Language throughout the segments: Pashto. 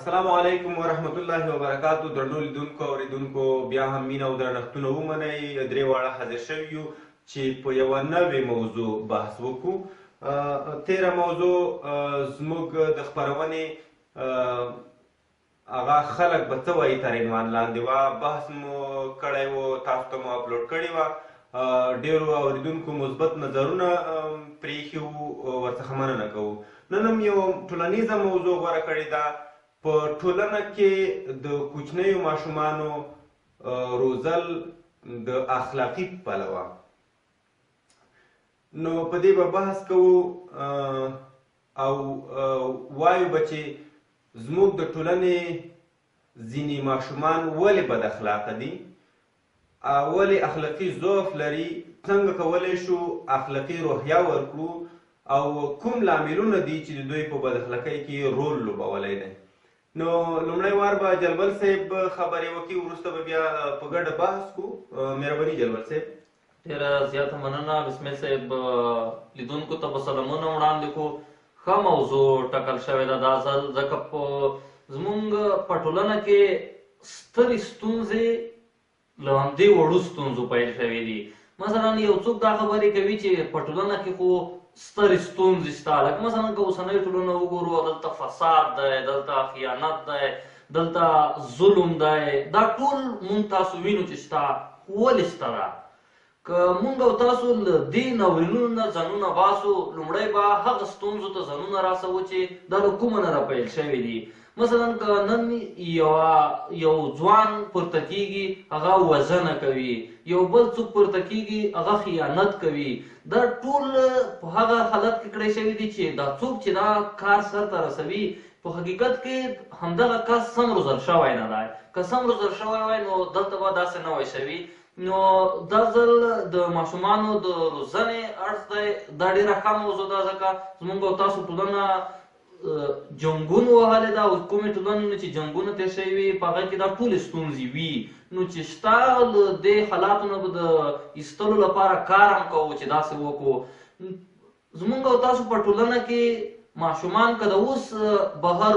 السلام علیکم ورحمت الله وبرکاتو. درنو لیدونکو اوریدونکو، بیا هم مینه او درنښتونه ومنئ. درې واړه حاضر شوي یو چې په یوه نوې موضوع بحث وکړو. تېره موضوع زموږ د خپرونې هغه خلک به څه وایي تر عنوان لاندې وه، بحث مو کړی و، تاسو ته مو اپلوډ کړې وه. ډېرو اوریدونکو مثبت نظرونه پرېښي وو، ورڅخه مننه کوو. نن هم یو ټولنیزه موضوع غوره کړې ده. په ټولنه کې د کوچنیو ماشومانو روزل د اخلاقي پلوه، نو په دې به بحث کوو او وایو به چې زموږ د ټولنې ځینې ماشومان ولې بد اخلاقه دي، ولې اخلاقي ضعف لري، څنګه کولی شو اخلاقي روحیه ورکړو، او کوم لاملونه دي چې د دوی په بد اخلاقۍ کې رول لوبولی دی. نو لومړی وار به جلبل صاحب خبرې وکړي، وروسته به بیا په ګډه بحث کو. مهرباني جلبل صاحب. ډېره زیاته مننه بسمل صاحب. لیدونکو ته به سلامونه وړاندې کو. ښه موضوع ټاکل شوې ده دا ځل، ځکه په زمونږ په ټولنه کې سترې ستونزې له همدې وړو ستونزو پیل شوې دي. مثلا یو څوک دا خبرې کوي چې په ټولنه کې خو سترې ستونزې شته، لکه مثلا که اوسنۍ ټولنه وګورو، دلته فساد دی، دلته خیانت دی، دلته ظلم دی، دا ټول مونږ تاسو وینو چې شته. ولې شته ده؟ که مونږ او تاسو له دې ناورینونو نه ځانونه باسو، لومړی به هغه ستونزو ته ځانونه راسوو چې دا له کومه نه راپیل شوي دي. مثلا که نن یو ځوان پورته کیږي، هغه وژنه کوي، یو بل څوک پورته کیږي، هغه خیانت کوي، دا ټول په هغه حالت کې کړی شوي دي چې دا څوک چې دا کار سرته رسوي، په حقیقت کې همدغه کس سم روزل شوی نه دی. که سم روزل شوی وای نو دلته به داسې نه وای شوي. نو دا ځل د ماشومانو د روزنې اړخ دی، دا ډېره ښه موضوع ده، ځکه زموږ او تاسو ټولنه جنګونو وهلې ده، او کومې ټولنې چې جنګونه تېر شوي وي په هغه کې دا ټولې ستونزې وي. نو چې شته له دې حالاتو نه به د ایستلو لپاره کار هم کوو چې داسې وکړو. زموږ او تاسو په ټولنه کې ماشومان که د اوس بهر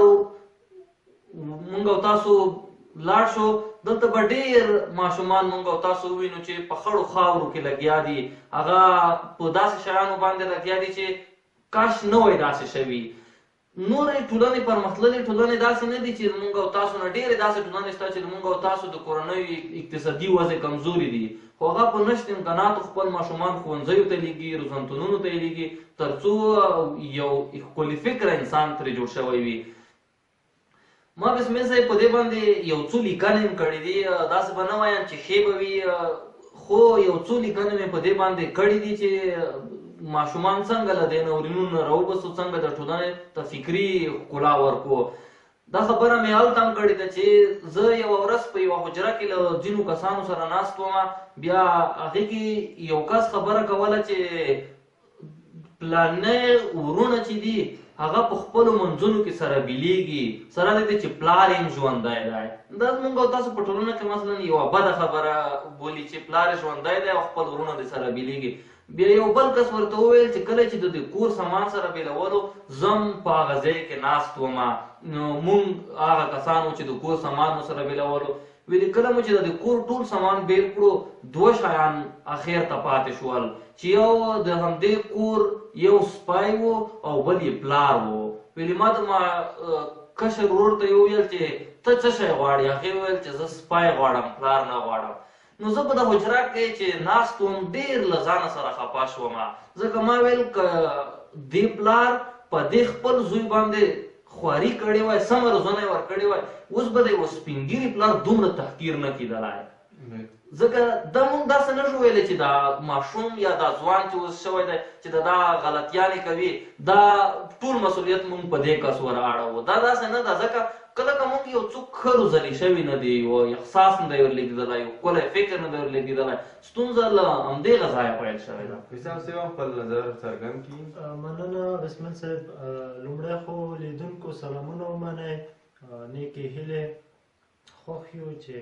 مونږ او تاسو لاړ شو، دلته به ډېر ماشومان مونږ او تاسو ووینو چې په خړو خاورو کې لګیا دي، هغه په داسې شیانو باندې لګیا دي چې کاش نه وای داسې شوي. نورې ټولنې پرمختللې ټولنې داسې نه دي چې مونږ او تاسو نه ډېرې داسې ټولنې شته چې مونږ او تاسو د کورنیو اقتصادي وضع کمزوري دي، خو هغه په نشت امکاناتو خپل ماشومان ښوونځیو ته لیږي، روزنتونونو ته یې لیږي، تر څو یو ښکلي فکره انسان ترې جوړ شوی وي. ما بسمل صاحب په دې باندې یو څو لیکنې هم کړې دي، داسې به نه وایم چې ښې به وي، خو یو څو لیکنې مې په دې باندې کړې دي چې ماشومان څنګه له دې ناورینونو نه راوباسو، څنګه د ټولنې ته فکري ښکلا ورکړو. دا خبره مې هلته هم کړې ده چې زه یوه ورځ په یوه حجره کې له ځینو کسانو سره ناست وم، بیا هغې کې یو کس خبره کوله چې پلانی وروڼه چې دي هغه په خپلو منځونو کې سره بېلېږي، سره له دې چې پلار یې هم ژوندی دی. دا زموږ او تاسو په ټولنه کې مثلا یوه بده خبره بولي چې پلار یې ژوندی دی او خپل وروڼه دې سره بېلېږي. بیا یو بل کس ورته وویل چې کله چې د دې کور سامان سره بېلولو، زه هم په هغه ځای کې ناست وم، نو مونږ هغه کسان وو چې د کور سامان مو سره بېلولو. ویلې کله مو چې د دې کور ټول سامان بېل کړو، دوه شیان اخر ته پاتې شول، چې یو د همدې کور یو سپی و او بل یې پلار و. ویلې ما د ما کشر ورور ته یې وویل چې ته څه شی غواړې؟ هغې وویل چې زه سپی غواړم، پلار نه غواړم. نو زه په د حجره کې چې ناست وم ډېر له ځانه سره خفه شوم، ځکه ما ویل که دې پلار په دې خپل زوی باندې خواري کړې وای، سمه روزنه یې ورکړې وای، اوس به د یوه سپین ږیري پلار دومره تحقیر نه کېدلای. ځکه دا مونږ داسې نه شو ویلی چې دا ماشوم یا دا ځوان چې اوس شوی دی چې دا غلطیانې کوي، دا ټول مسؤلیت مونږ په دې کس ور اړوو. دا داسې نه ده، ځکه کله که مونږ یو څوک ښه روزلی شوی نه دی، یو احساس نه دی ورلېږدلی، یو ښکلی فکر نه دی ورلېږدلی، ستونزه له همدغه ځایه پیل شوې ده. وسام صاحب هم خپل نظر څرګند کړي. مننه بسمل صاحب. لومړی خو لیدونکو سلامونه ومنئ، نیکې هیلې. خوښ یو چې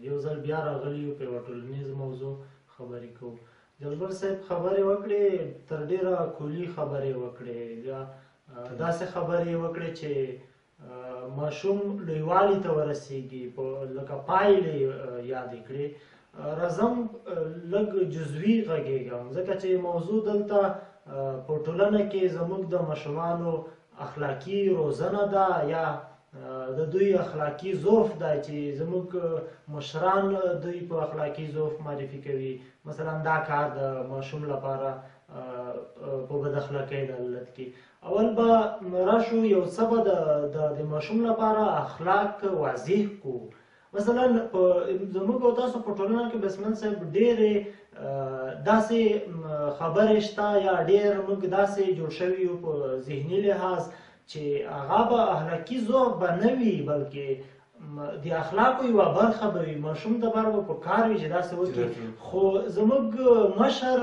یو ځل بیا راغلي یو، په یوه ټولنیزه موضوع خبرې کوو. جلبل صاحب خبرې وکړې، تر ډېره کلي خبرې وکړې، یا داسې خبرې وکړې چې ماشوم لویوالي ته ورسیږي، په لکه پایلې یادې کړې، راځم لږ جزوي غږېږم، ځکه چې موضوع دلته په ټولنه کې زموږ د ماشومانو اخلاقي روزنه ده یا د دوی اخلاقي ضعف دی چې زموږ مشران دوی په اخلاقي ضعف معرفي کوي. مثلا دا کار د ماشوم لپاره په بد اخلاقۍ دلالت کوي. اول به راشو یو څه به د ماشوم لپاره اخلاق واضح کو. مثلا زموږ او تاسو په ټولنه کې بسمل صاحب ډېرې داسې خبرې شته یا ډېر موږ داسې جوړ شوي یو په ذهني لحاظ چې هغه به اخلاقي ضعف به نه وي، بلکې د اخلاقو یوه برخه به وي. ماشوم دپاره به په کار وي چې داسې وکړي، خو زموږ مشر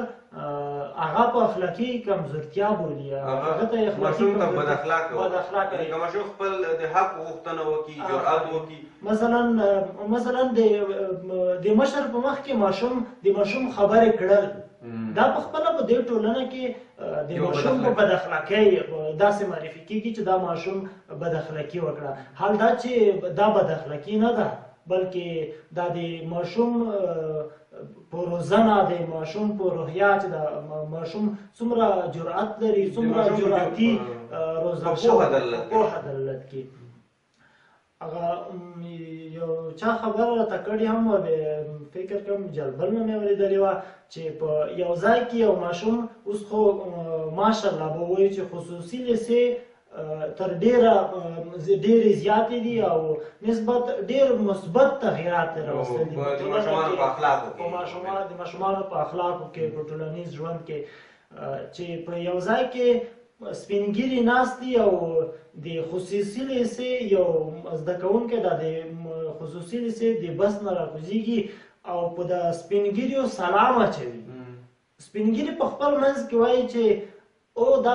هغه په اخلاقي کمزورتیا بولي، هغه ته اخلاقي ماشوم ته بد اخلاقه بد اخلاقه یعنې که ماشوم خپل د حق غوښتنه وکړي، جرأت وکړي. مثلا د مشر په مخ کې د ماشوم خبرې کړل، دا په خپله په دې ټولنه کې د ماشوم په بد اخلاقۍ داسې معرفي کېږي چې دا ماشوم بد اخلاقي وکړه، حال دا چې دا بد اخلاقي نه ده، بلکې دا د ماشوم په روزنه، د ماشوم په روحیه چې د ماشوم څومره جرأت لري، څومره جرأتي روزل شوی، پوهه دلالت کوي. هغه یو چا خبره راته کړې هم وه، فکر کوم جلبل نه مې اورېدلې وه چې په یو ځای کې یو ماشوم، اوس خو ماشاءالله به ووایو چې خصوصي لیسې تر ډېره ډېرې زیاتې دي او نسبت ډېر مثبت تغیرات یې راوستل دي د ماشومانو په اخلاقو کې، د ماشومانو په اخلاقو کې، په ټولنیز ژوند کې، چې په یو ځای کې سپین ږیري ناست دي او د خصوصي لیسې یو زده کوونکی دا د خصوصي لیسې د بس نه راکوزیږي او په د سپین ږیریو سلام اچوي. سپین ږیري په خپل منځ کې وایي چې او دا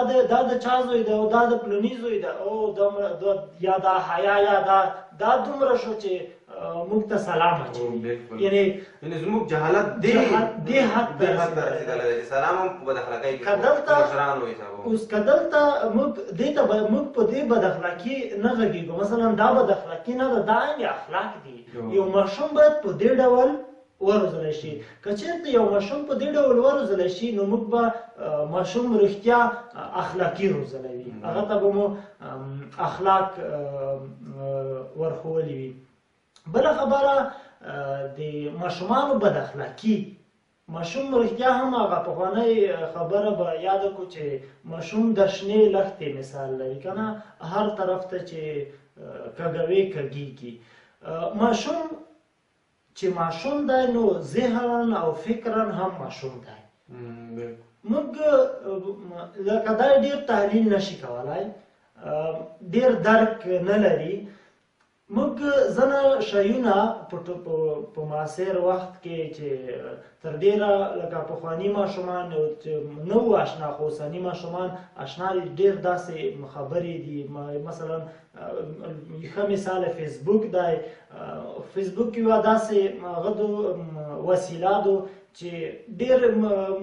د چا زوی ده، او دا د پلوني زوی ده، او یا دا حیا، یا دا دومره شو چې موږ ته سلام اچوي. یعنې زموږ جهالت دې حد ته رسېدلی دی چې سلام هم په بد اخلاقۍ کې مشرانو حسابوو. اوس که دلته موږ دې ته موږ په دې بد اخلاقي نه غږېږو، مثلا دا بد اخلاقي نه ده، دا عین اخلاق دي. یو ماشوم باید په دې ډول وروزلی شي. که چېرته یو ماشوم په دې ډول وروزلی شي، نو موږ به ماشوم رښتیا اخلاقي روزلی وي، هغه ته به مو اخلاق ورښوولي وي. بله خبره د ماشومانو بد اخلاقي. ماشوم رښتیا هم هغه پخوانۍ خبره به یاده کړو چې ماشوم د شنې لښتې مثال لري که نه، هر طرف ته چې کږوې کږېږي. ماشوم چې ماشوم دی نو ذهنا او فکرا هم ماشوم دی. موږ لکه دا ډېر تحلیل نشي کولی، ډېر درک نه لري. موږ ځنه شیونه په معاصر وخت کې چې تر ډېره لکه پخواني ماشومان چې نه وو اشنا، خو اوسني ماشومان اشنا دي، ډېر داسې خبرې دي. مثلا ښه مثال فیسبوک دی. فیسبوک یوه داسې هغه وسیله ده چې ډېر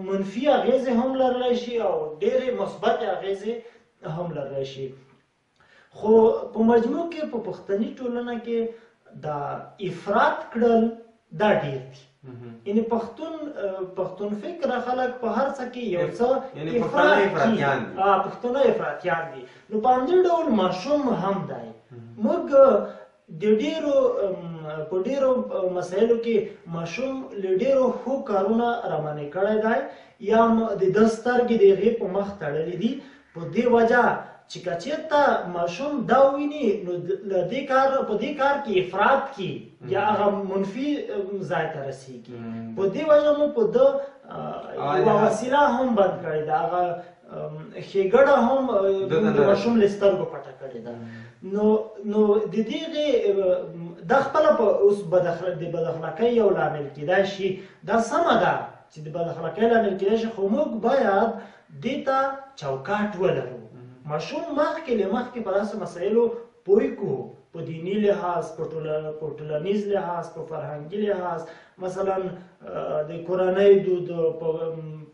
منفي اغېزې هم لرلی شي او ډېرې مثبتې اغېزې هم لرلی شي. خو په مجموع کې په پښتني ټولنه کې دا افراط کړل دا ډېر دي. یعنې پښتون فکره خلک په هر څه کې یو څه پښتانه افراطیان دي. نو په همدې ډول ماشوم هم دی. موږ د ډېرو په ډېرو مسایلو کې ماشوم له ډېرو ښو کارونه رامنع کړی دی، یا د ده سترګې د هغې په مخ تړلې دي. په دې وجه چې که چېرته ماشوم دا وویني نو له دې کار په دې کار کې افراط کړي یا هغه منفي ځای ته رسېږي. په دې وجه مو په ده یوه وسیله هم بند کړې ده، هغه ښېګڼه هم د ماشوم له سترګو پټه کړې ده. نو د دغې دا خپله په اوس د بد اخلاقۍ یو لامل کېدای شي. دا سمه ده چې د بد اخلاقۍ لامل کېدای شي، خو موږ باید دې ته چوکاټ ولرو. ماشوم مخکې له مخکې په داسې مسایلو پوه کړو، په دیني لحاظ، په ټولنیز لحاظ، په فرهنګي لحاظ. مثلا د کورنۍ دود،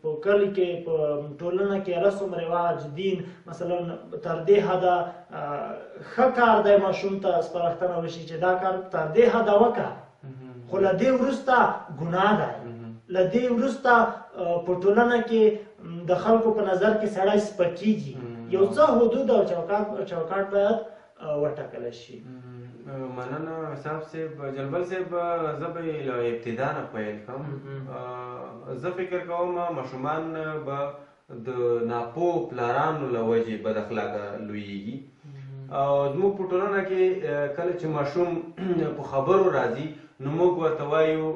په کلي کې، په ټولنه کې رسم رواج، دین، مثلا تر دې حده ښه کار دی ماشوم ته سپارښتنه وشي چې دا کار تر دې حده وکړه، خو له دې وروسته ګناه ده، له دې وروسته په ټولنه کې د خلکو په نظر کې سړی سپکیږي. یو څه حدود او چوکاټ باید وټاکل شي. مننه صاحب صاحب. جلبل صاحب، زه به یې له ابتدا نه پیل کوم. زه فکر کوم ماشومان به د ناپوه پلارانو له وجې بد اخلاقه لویږي. او زموږ په ټولنه کې کله چې ماشوم په خبرو راځي نو موږ ورته وایو،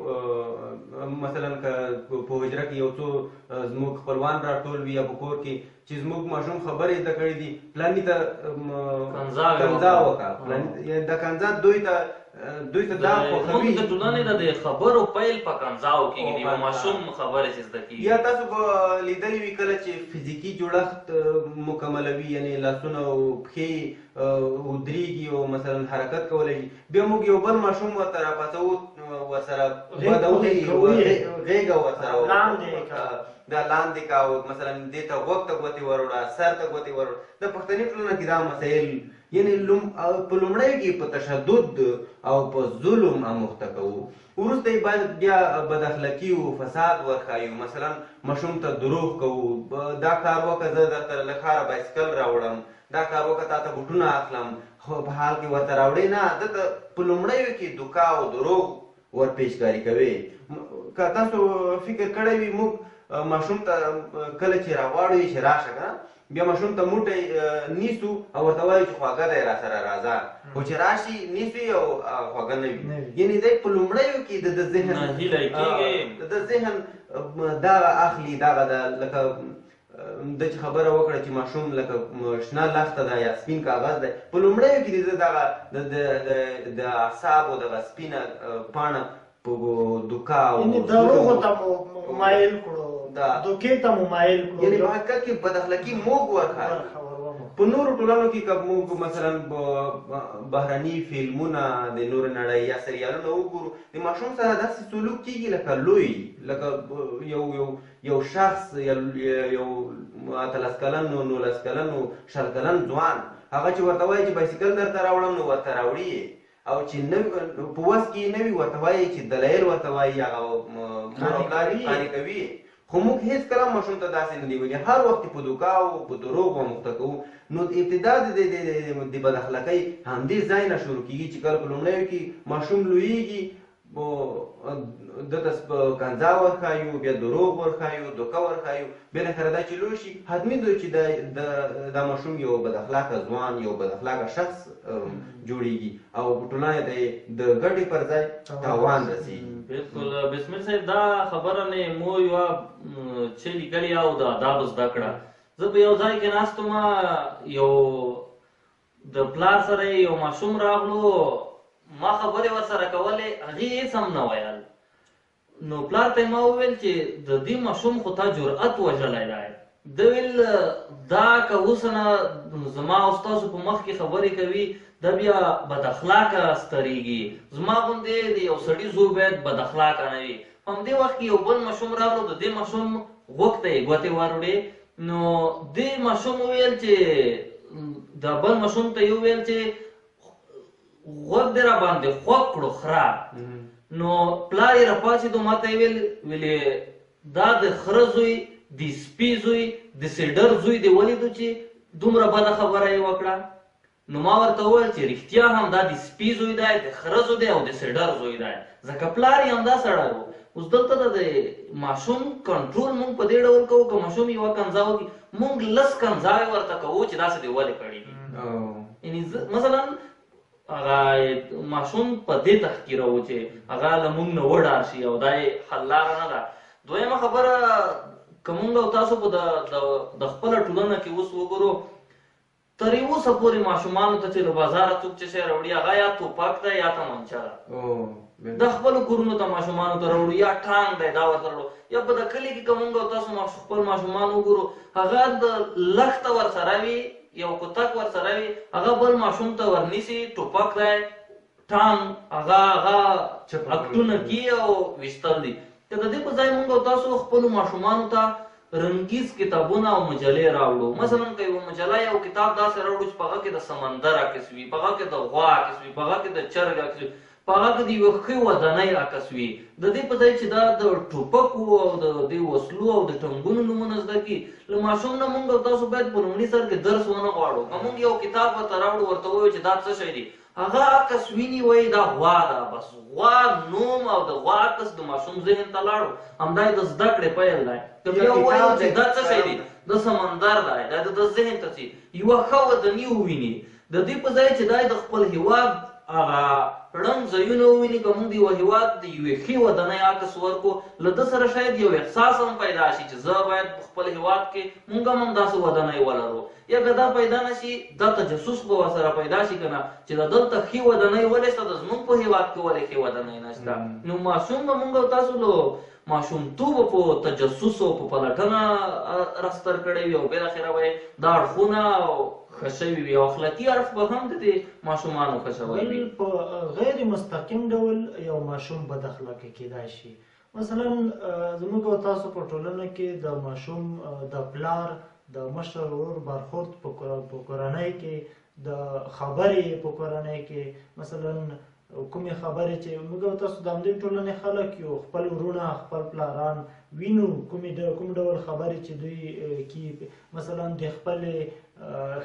مثلا که په حجره کې یو څو زموږ خپلوان راټول وي یا په کور کې چې زموږ ماشوم خبرې زده کړې دي، پلاني ته کنځا وکړه، د کنځا دوی ته دا خوښوي. موږ د ټولنې د خبرو پیل په کنځاو کېږي، د یو ماشوم خبرې چې زده کېږي. یا تاسو به لیدلي وي کله چې فزیکي جوړښت مکملوي، یعنې لاسونه او پښې ودرېږي او مثلا حرکت کولی شي، بیا موږ یو بل ماشوم ورته راپاڅوو، ورسره بدوي، غېږه ورسره دا لاندې کا، او مثلا دې ته غوږ ته ګوتې وروړه، سر ته ګوتې وروړه. د پښتني ټولنه کې دا مسایل یعنې په لومړیو کې په تشدد او په ظلم اموخته کوو، وروسته یې باید بیا بد اخلاقي او فساد ورښایو. مثلا ماشوم ته دروغ کوو، دا کار وکړه زه درته له ښاره بایسکل راوړم، دا کار وکړه تا ته بوټونه اخلم، خو په حال کې ورته راوړې نه. ده ته په لومړیو کې دوکه او دروغ ورپېچکاري کوي. که تاسو فکر کړی وي، موږ ماشوم ته کله چې راغواړو یې چې راشه که نه، بیا ماشوم ته موټی نیسو او ورته وایو چې خواږه دی راسره راځه، خو چې راشي نیسو یې او خواږه نه وي. یعنې دی په لومړیو کې د ده ذهن ناهیلی کېږي، د ده ذهن دغه اخلي، دغه ده لکه د چې خبره وکړه چې ماشوم لکه شنه لښته ده یا سپین کاغذ دی، په لومړیو کې د ده دغه د اعصابو دغه سپینه پاڼه په دوکه او یعنې دروغو ته مو مایل کړو، دوکې ته مو مایل کړو، یعنې په حقیقت کې بد اخلاقي موږ ورښایو. په نورو ټولنو کې که موږ مثلا بهرني فلمونه د نورې نړۍ یا سریالونه وګورو، د ماشوم سره داسې سلوک کېږي لکه لوی، لکه یو یو یو شخص، یو 18 کلن، 19 کلن، 20 کلن ځوان، هغه چې ورته وایي چې بایسیکل درته راوړم نو ورته راوړي یې، او چې نه په وس کې یې نه وي ورته وایي چې دلایل ورته وایي، هغه مور او پلار یې قانع کوي. خو موږ هېڅکله ماشوم ته داسې نه دی ویلي، هر وخت په دوکه او په دروغو اموخته کوو. نو ابتدا د بد اخلاقۍ همدې ځای نه شروع کېږي چې کله په لومړیو کې ماشوم لویږي، ده ته کنځا ورښایو، بیا دروغ ورښایو، دوکه ورښایو، بالاخره دا چې لوی شي حتمي دی چې دا ماشوم یو بد اخلاقه ځوان، یو بد اخلاقه شخص جوړیږي او ټولنې ته یې د ګټې پر ځای تاوان رسیږي. بالکل بسمل صاحب، دا خبره نه مو یوه چې لیکلې او د آداب زده کړه. زه په یو ځای کې ناست وم، یو د پلار سره یو ماشوم راغلو، ما خبرې ورسره کولې، هغې هېڅ هم نه ویل. نو پلار ته یې ما وویل چې د دې ماشوم خو تا جرأت وژلی دی. ده ویل دا که اوس نه زما او ستاسو په مخ کې خبرې کوي، دا بیا بد اخلاقه سترېږي، زما غوندې د یو سړي زوی باید بد اخلاقه نه وي. په همدې وخت کې یو بل ماشوم راغلو، د دې ماشوم غوږ ته یې ګوتې وروړې. نو دې ماشوم وویل چې د بل ماشوم ته یې وویل چې غوږ دې را باندې خوږ کړو خره. نو پلار یې راپاڅېدو، ما ته یې ویل، ویلې دا د خره زوی، د سپي زوی، د سیډر زوی دې ولیدو چې دومره بده خبره یې وکړه. نو ما ورته وویل چې رښتیا هم دا د سپي زوی دی، د خره زوی دی او د سیډر زوی دی، ځکه پلار یې همدا سړی و. اوس دلته د ماشوم کنټرول موږ په دې ډول کوو، که ماشوم یوه کنځا وکړي موږ 10 کنځاوې ورته کوو چې داسې دې ولې کړي دي. یعنې مثلا هغه ماشوم په دې تحقیروو چې هغه له موږ نه وډار شي، او دا یې حل لاره نه ده. دویمه خبره، که موږ او تاسو په د خپله ټولنه کې اوس وګورو، تر اوسه پورې ماشومانو ته چې له بازاره څوک څه شی راوړي، هغه یا توپک دی یا تمانچه ده. د خپلو کورونو ته ماشومانو ته راوړو، یا ټانګ دی دا ورته راوړو. یا په د کلي کې که موږ او تاسو خپل ماشومان وګورو، هغه د لښته ورسره وي، یو کتک ورسره وي، هغه بل ماشوم ته ورنیسي، ټوپک دی، ټانګ، هغه اکټونه کي او ویشتل دي. که د دې په ځای موږ او تاسو خپلو ماشومانو ته رنګیز کتابونه او مجلې راوړو. مثلا که یوه مجله یو کتاب داسې راوړو چې په هغه کې د سمندر عکس وي، په هغه کې د غوا عکس وي، په هغه کې د چرګ عکس وي، په هغه کې د یوې ښې ودانۍ عکس وي، د دې په ځای چې دا د ټوپکو او د دې وسلو او د ټنګونو نومونه زده کړي، له ماشوم نه مونږ او تاسو باید په لومړي سر کې درس ونه غواړو. که مونږ یو کتاب ورته راوړو، ورته ووایو چې دا څه شی دی، هغه عکس ویني، وایي دا غوا ده، بس غوا نوم او د غوا عکس د ماشوم ذهن ته لاړو، همدا یې د زده کړې پیل دی. که بیا ووایو چې دا څه شی دی، د سمندر دی، دا د ذهن ته ځي. یوه ښه وداني وویني، د دې په ځای چې دا د خپل هیواد هغه ړنګ ځایونه وویني، که موږ د یوه هیواد د یوې ښې ودانۍ عکس ورکړو، له ده سره شاید یو احساس هم پیدا شي چې زه باید په خپل هیواد کې موږ هم همداسې ودانۍ ولرو. یا که دا پیدا نه شي، دا تجسس به ورسره پیدا شي که نه چې دا دلته ښې ودانۍ ولې شته، د زموږ په هیواد کې ولې ښې ودانۍ نشته. نو ماشوم به موږ او تاسو له ماشومتوبه په تجسس او په پلټنه راستر کړی وي، او بالاخره به یې دا اړخونه ښه شوي وي، او اخلاقي اړخ به هم د دې ماشومانو ښه شوی وي. بل په غیر مستقیم ډول یو ماشوم بد اخلاقه کېدای شي. مثلا زموږ او تاسو په ټولنه کې د ماشوم د پلار د مشر ورور برخورد په کورنۍ کې، د خبرې په کورنۍ کې، مثلا کومې خبرې چې موږ او تاسو د همدې ټولنې خلک یو، خپل وروڼه خپل پلاران وینو، کوم ډول خبرې چې دوی کی، مثلا د خپلې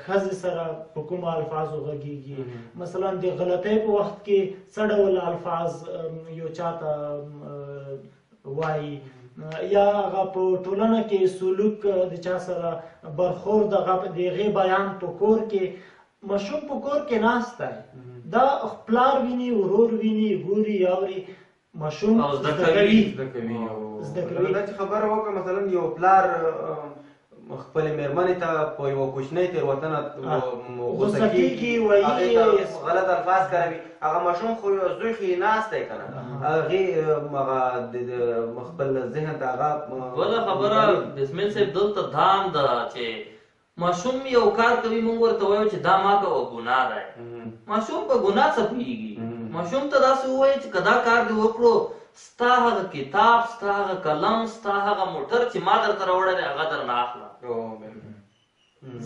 ښځې سره په کومو الفاظو غږیږي، مثلا د غلطۍ په وخت کې څه ډول الفاظ یو چاته وایي، یا هغه په ټولنه کې سلوک د چا سره برخورد، هغه د هغې بیان په کور کې. ماشوم په کور کې ناست دی، دا پلار ویني، ورور ویني، ګوري، اوري، ماشوم زده کوي. زده کوي. دا چې خبره وکړه، مثلا یو پلار خپلې مېرمنې ته په یوه کوچنۍ تېروتنه غوسه کېږي، وایي غلط الفاظ کاروي، هغه ماشوم خو یو زوی خو یې ناست دی که نه، هغې هغه خپل ذهن ته هغه بله خبره. بسمل صاحب دلته دا هم ده چې ماشوم یو کار کوي، موږ ورته وایو چې دا ما کوه، ګناه دی. ماشوم په ګناه څه پوهېږي؟ ماشوم ته داسې ووایي چې که دا کار دې وکړو، ستا هغه کتاب، ستا هغه قلم، ستا هغه موټر چې ما درته راوړی دی، هغه درنه اخله.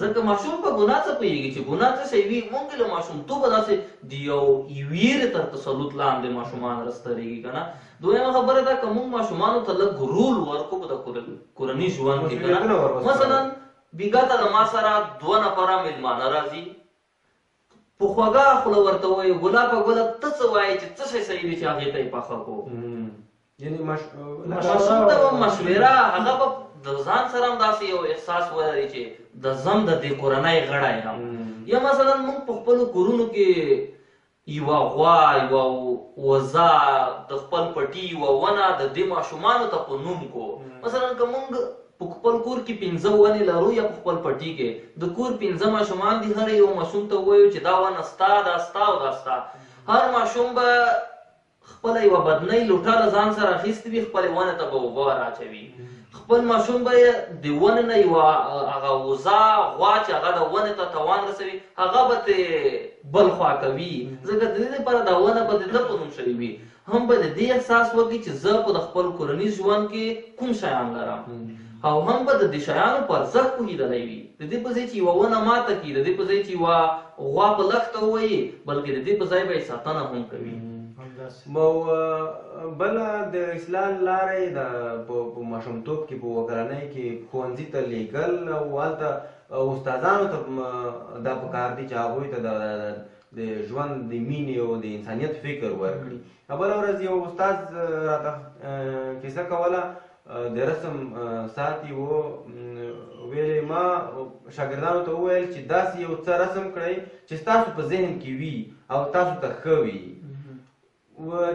ځکه ماشوم په ګناه څه پوهېږي چې ګناه څه شی وي. موږ له ماشومتوبه داسې د یو ویرې تر تسلط لاندې ماشومان راسترېږي که نه. دویمه خبره ده که موږ ماشومانو ته لږ رول ورکړو په د کورني ژوند کې که نه، مثلا بیګا ته له ما سره دوه نفره مېلمانه راځي، په خوږه خوله ورته وایو، ګلابه ګله ته څه وایې چې څه شی صحیح دی چې هغې ته یې پخه کړو. یعنې ماشوم ته به مشوره، هغه به د ځان سره هم داسې یو احساس ولري چې د زم د دې کورنۍ غړی یم. یا مثلا موږ په خپلو کورونو کې یوه غوا، یوه وزه، د خپل پټي یوه ونه د دې ماشومانو ته په نوم کو. مثلا که موږ په خپل کور کې 5 ونې لرو یا په خپل پټي کې د کور 5 ماشومان دي، هر یو ماشوم ته ووایو چې دا ونه ستا، دا ستا او دا ستا. هر ماشوم به خپله یوه بدنۍ لوټه له ځان سره اخیستې وي، خپلې ونې ته به اوبه وراچوي. خپل ماشوم به یې د ونې نه یوه هغه وزه، غوا چې هغه د ونې ته توان رسوي، هغه به ترې بل خوا کوي، ځکه د دې لپاره دا ونه به د ده په نوم شوې وي. هم به د دې احساس وکړي چې زه په د خپل کورني ژوند کې کوم شیان لرم، او هم به د دې شیانو په ارزښت پوهېدلی وي. د دې په ځای چې یوه ونه ماته کړي، د دې په ځای چې یوه غوا په لښته ووهي، بلکې د دې په ځای به یې ساتنه هم کوي. بله د اصلاح لاره یې د په ماشومتوب کې، په وکرنۍ کې ښوونځي ته لېږل، او هلته استادانو ته دا پکار دي چې هغوی ته د ژوند د مینې او د انسانیت فکر ورکړي. بله ورځ یو استاد راته کیسه کوله، د رسم ساعت یې و، ویلې ما شاګردانو ته وویل چې داسې یو څه رسم کړئ چې ستاسو په ذهن کې وي او تاسو ته ښه وي.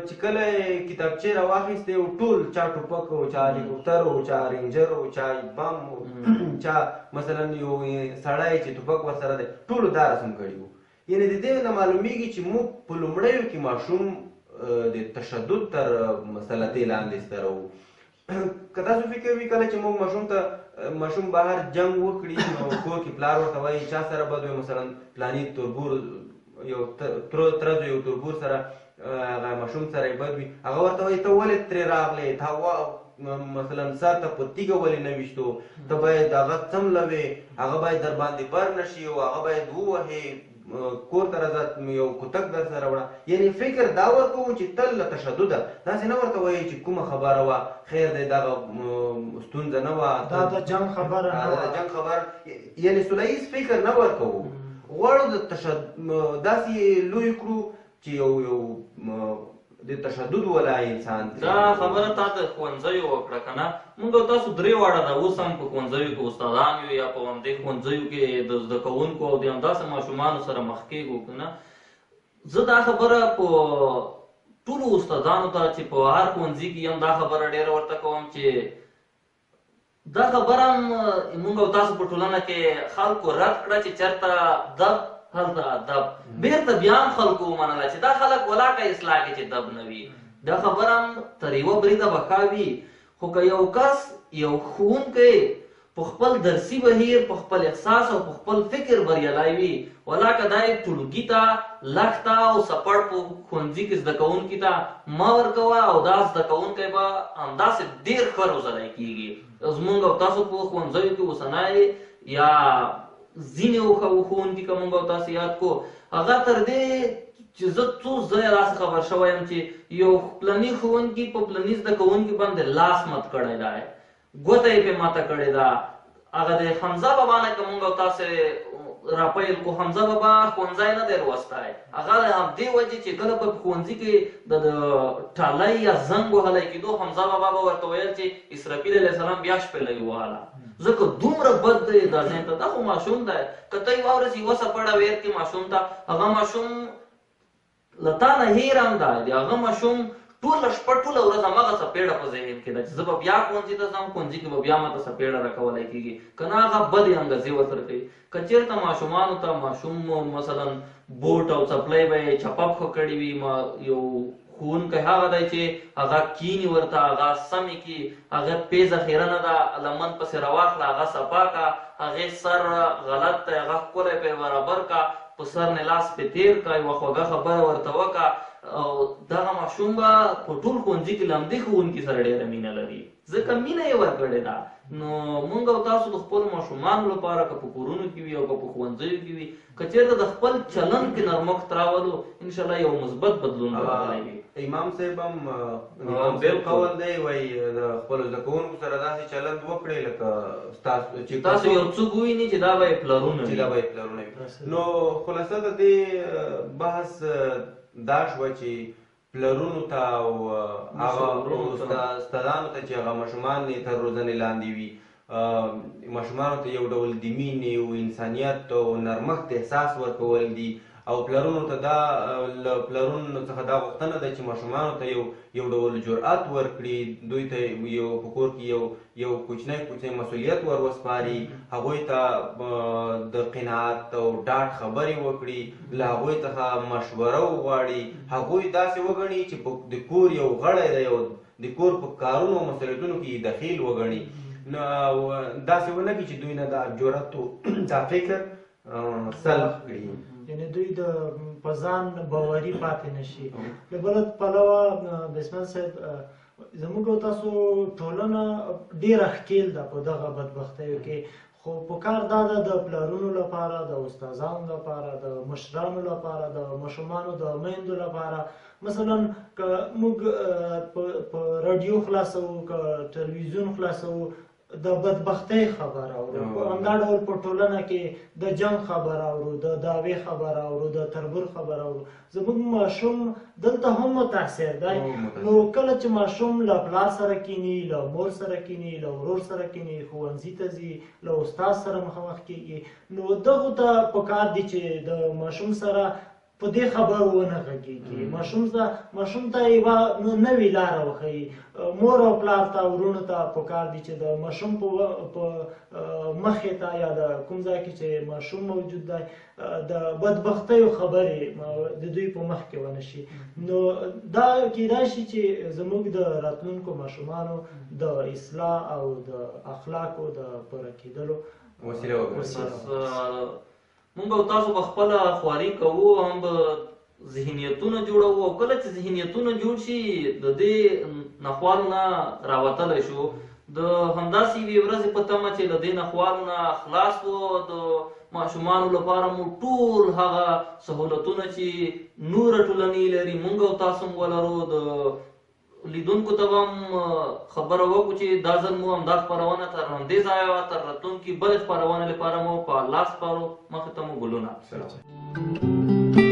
چې کله یې کتابچې راواخیستې او ټول چا ټوپک و، چا هلیکوپتر و، چا رینجر و، چا بم و، چا مثلا یو سړی چې ټوپک ورسره دی، ټولو دا رسم کړي وو. یعنې د دې نه معلومیږي چې موږ په لومړیو کې ماشوم د تشدد تر سلطې لاندې ستروو. که تاسو فکر وي کله چې موږ ماشوم ته ماشوم بهر جنګ وکړي نو کور کې پلار ورته وایي چا سره بد وي، مثلا پلاني تربور یو تره زوی یو تربور سره هغه ماشوم سره یې بد وي، هغه ورته وایي ته ولې ترې راغلې، تا مثلا سر ته په تیږه ولې نه ویشتو، ته باید هغه څملوې، هغه باید در باندې بر نه شي او هغه باید ووهې، کور ته راځه یو کتک در سره وړه. یعنې فکر دا ورکوو چې تل له تشدده، داسې نه ورته وایي چې کومه خبره وه، خیر دی دغه ستونزه نه وه، دا د جنګ خبره نه وه، د جنګ خبره، یعنې سوله ییز فکر نه ورکوو. غواړو د داسې لوی کړو چې یو یو د تشدد ولا انسان. دا خبره تا د ښوونځیو وکړه که نه، موږ او تاسو درې واړه دا اوس هم په ښوونځیو کې استادان یو یا په همدې ښوونځیو کې د زده کوونکو او د همداسې ماشومانو سره مخ کېږو که نه. زه دا خبره په ټولو استادانو ته چې په هر ښوونځي کې یم دا خبره ډېره ورته کوم چې دا خبره هم موږ او تاسو په ټولنه کې خلکو رد کړه چې چېرته دب هلته ادب، بیرته بیا هم خلکو ومنله چې دا خلک ولاکه اصلاح کې چې دب نه وي. دا خبره هم تر یوه بریده به ښه وي، خو که یو کس یو ښوونکی په خپل درسي بهیر، په خپل احساس او په خپل فکر بریالی وي، ولاکه دا یې ټولګي ته لښته او څپړ په ښوونځي کې زده کوونکي ته مه ورکوه او دا زده کوونکی به همداسې ډېر ښه روزلی کېږي. زموږ او تاسو په ښوونځیو کې اوسنی یا ځینې ښوونکي که موږ او تاسو یاد کو، هغه تر دې چې زه څو ځایه داسې خبر شوی یم چې یو پلني ښوونکي په پلني زده کوونکي باندې لاس مات کړی دی، ګوته یې پرې ماته کړې ده. هغه د حمزه بابا نه که موږ او تاسې راپیل کو، حمزه بابا ښوونځی نه دی لوستی، هغه د همدې وجې چې کله به په ښوونځي کې د ټالۍ یا زنګ وهلی کېدو، حمزه بابا به ورته ویل چې اسرافیل علیه السلام بیا شپېلۍ ووهله، ځکه دومره بد دی دا ذهن ته. دا خو ماشوم دی، که ته یوه ورځ یوه څپړه ویر کې ماشوم ته، هغه ماشوم له تا نه هېر هم دی، د هغه ماشوم ټوله شپه ټوله ورځ هماغه څپېړه په ذهن کې ده چې زه به بیا ښوونځي ته ځم، ښوونځي کې به بیا ماته څپېړه راکولی کېږي، که نه هغه بدې انګېزې ورسره کوي. که چېرته ماشومانو ته ماشوم مثلا بوټ او څپلۍ به یې چپه پښه کړې وي، یو ښوونکی هغه دی چې هغه کیني ورته، هغه سمې کړي، هغه پیزه خیرنه ده لمن پسې راواخله، هغه صفا که، هغې سر غلط دی هغه ښکلی پرې برابر که، په سر نه لاس پرې تېر که، یوه خوږه خبره ورته وکړه، او دغه ماشوم به په ټول ښوونځي کې له همدې ښوونکي سره ډېره مینه لري، ځکه مینه یې ورکړې ده. نو موږ او تاسو د خپلو ماشومانو لپاره که په کورونو کې وي او که په ښوونځیو کې وي، که چېرته د خپل چلند کې نرمښت راولو، انشاءالله یو مثبت بدلون به راغلی وي. امام صاحب هم امام صاحب قول دی، وایي د خپلو زده کوونکو سره داسې چلند وکړئ لکه ستاسو چې تاسو یو څوک وویني چې دا به یې پلرونه وي، چې دا به یې پلرونه وي. نو خلاصه د دې بحث دا شوه چې پلرونو ته او هغه استادانو ته چې هغه ماشومان یې تر روزنې لاندې وي، ماشومانو ته یو ډول د مینې او انسانیت او نرمښت احساس ورکول دي، او پلرونو ته دا له پلرونو څخه دا غوښتنه ده چې ماشومانو ته یو ډول جرأت ورکړي، دوی ته یو په کور کې یو کوچنی کوچنی مسؤلیت ور وسپاري، هغوی ته د قناعت او ډاډ خبرې وکړي، له هغوی څخه مشوره وغواړي، هغوی داسې وګڼي چې د کور یو غړی دی او د کور په کارونو او مسؤلیتونو کې یې دخیل وګڼي، نو داسې ونه کړي چې دوی نه دا جرأت او دا فکر سلب کړي، یعنې دوی د په ځان باوري پاتې نه شي. له بله پلوه بسمل صاحب، زموږ او تاسو ټولنه ډېره ښکېل ده په دغه بدبختیو کې، خو په کار دا ده د پلرونو لپاره، د استادانو لپاره، د مشرانو لپاره، د ماشومانو د میندو لپاره، مثلا که موږ په راډیو خلاصوو، که تلویزیون خلاصوو، د بدبختۍ خبر اورو، همدا ډول په ټولنه کې د جنګ خبر اورو، د دعوې خبر اورو، د تربور خبر اورو. زموږ ماشوم دلته هم متاثر دی. نو کله چې ماشوم له پلار سره کینی، له مور سره کینی، له ورور سره کینی، ښوونځي ته ځي، له استاد سره مخامخ کیږي، نو دغو ته پکار دي چې د ماشوم سره په دې خبرو ونه غږېږي، ماشوم ته یوه نوې لاره وښیي. مور او پلار ته، وروڼو ته پکار دي چې د ماشوم په مخې ته یا د کوم ځای کې چې ماشوم موجود دی د بدبختیو خبرې د دوی په مخ کې ونه شي. نو دا کیدای شي چې زموږ د راتلونکو ماشومانو د اصلاح او د اخلاقو د پوره کېدلو وسیله وګرځي. موږ او تاسو به خپله خواري کوو، هم به ذهنیتونه جوړوو، او کله چې ذهنیتونه جوړ شي د دې نخوالو نه راوتلی شو. د همداسې یوې ورځې په تمه چې له دې نخوالو نه خلاص وو، د ماشومانو لپاره مو ټول هغه سهولتونه چې نوره ټولنې لري مونږ او تاسو هم ولرو. د لیدونکو ته به هم خبره وکړو چې دا ځل مو همدا خپرونه تر همدې ځایه وه. تر راتلونکي بلې خپرونې لپاره مو په الله سپارو. مخې ته مو ګلونه. سلام.